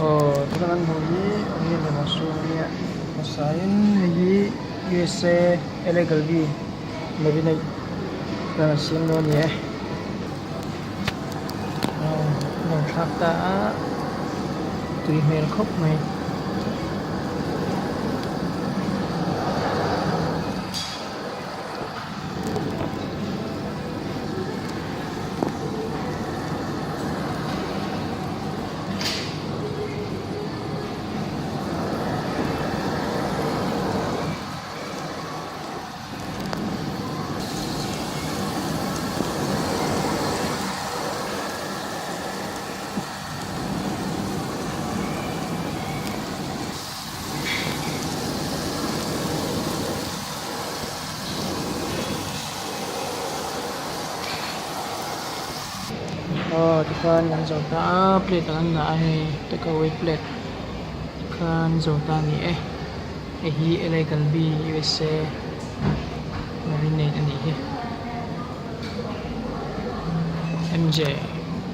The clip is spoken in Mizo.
Aw tuna kan hmuh hi onion leh mushroom a nia hmasain hei hi USA LA Galbi marinate chuan an siam dawn a ni e aw an rawn thlak ta a tui hmel khawp mai. Aw tikhan kan zawh ta a plate ah kan dah a hei take away plate tikhan zawh ta a ni e hei hi L A Galbi U S A marinade a nih hi M J.